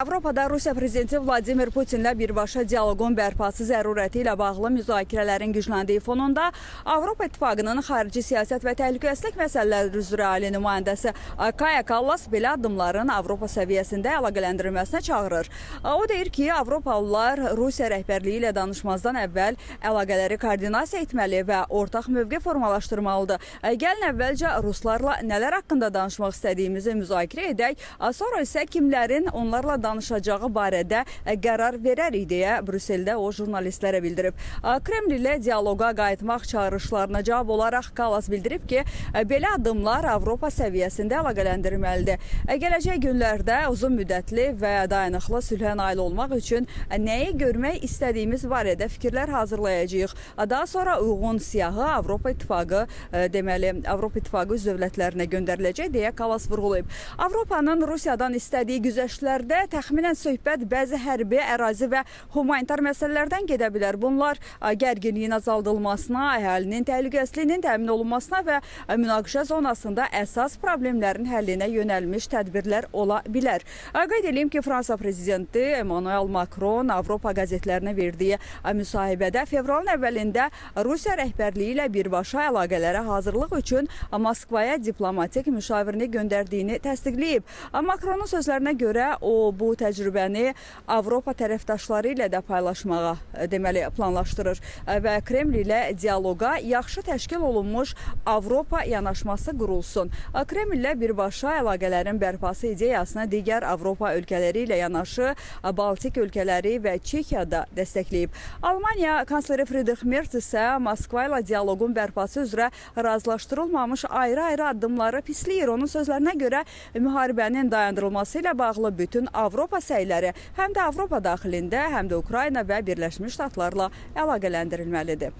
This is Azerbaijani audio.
Avropada Rusiya prezidenti Vladimir Putinlə birbaşa dialoqun bərpası zərurəti ilə bağlı müzakirələrin gücləndiyi fonunda Avropa İttifaqının xarici siyasət və təhlükəsizlik məsələləri üzrə ali nümayəndəsi Kaja Kallas belə addımların Avropa səviyyəsində əlaqələndirilməsinə çağırır. O deyir ki, Avropalılar Rusiya rəhbərliyi ilə danışmazdan əvvəl əlaqələri koordinasiya etməli və ortaq mövqe formalaşdırmalıdır. Gəlin əvvəlcə ruslarla nələr haqqında danışmaq istədiyimizi müzakirə edək, sonra isə kimlərin onlarla danışacağı barədə qərar verərik deyə Brüsseldə o jurnalistlərə bildirib. Kreml ilə dialoqa qayıtmaq çağırışlarına cavab olaraq Kallas bildirib ki, belə addımlar Avropa səviyyəsində əlaqələndirilməlidir. Gələcək günlərdə uzun müddətli və dayanıqlı sülhə nail olmaq üçün nəyi görmək istədiyimiz barədə fikirlər hazırlayacağıq. Daha sonra uyğun siyahı Avropa İttifaqı, deməli Avropa İttifaqı üzv dövlətlərinə göndəriləcək deyə Kallas vurğulayıb. Avropanın Rusiyadan istədiyi güzəştlərdə təxminən söhbət bəzi hərbi, ərazi və humanitar məsələlərdən gedə bilər. Bunlar gərginliyin azaldılmasına, əhalinin təhlükəsizliyinin təmin olunmasına və münaqişə zonasında əsas problemlərin həllinə yönəlmiş tədbirlər ola bilər. Qeyd eləyim ki, Fransa prezidenti Emmanuel Macron Avropa qəzetlərinə verdiyi müsahibədə fevralın əvvəlində Rusiya rəhbərliyi ilə birbaşa əlaqələrə hazırlıq üçün Moskvaya diplomatik müşavirini göndərdiyini təsdiqləyib. Macronun sözlərinə görə o bu təcrübəni Avropa tərəfdaşları ilə də paylaşmağa deməli planlaşdırır və Kreml ilə dialoqa yaxşı təşkil olunmuş Avropa yanaşması qurulsun. Kreml ilə birbaşa əlaqələrin bərpası ideyasını digər Avropa ölkələri ilə yanaşı Baltik ölkələri və Çexiya da dəstəkləyib. Almaniya kansleri Friedrich Merz isə Moskva ilə dialoqun bərpası üzrə razılaşdırılmamış ayrı-ayrı addımları pisləyir. Onun sözlərinə görə müharibənin dayandırılması ilə bağlı bütün Avropa səyləri həm də Avropa daxilində, həm də Ukrayna və Birləşmiş Ştatlarla əlaqələndirilməlidir.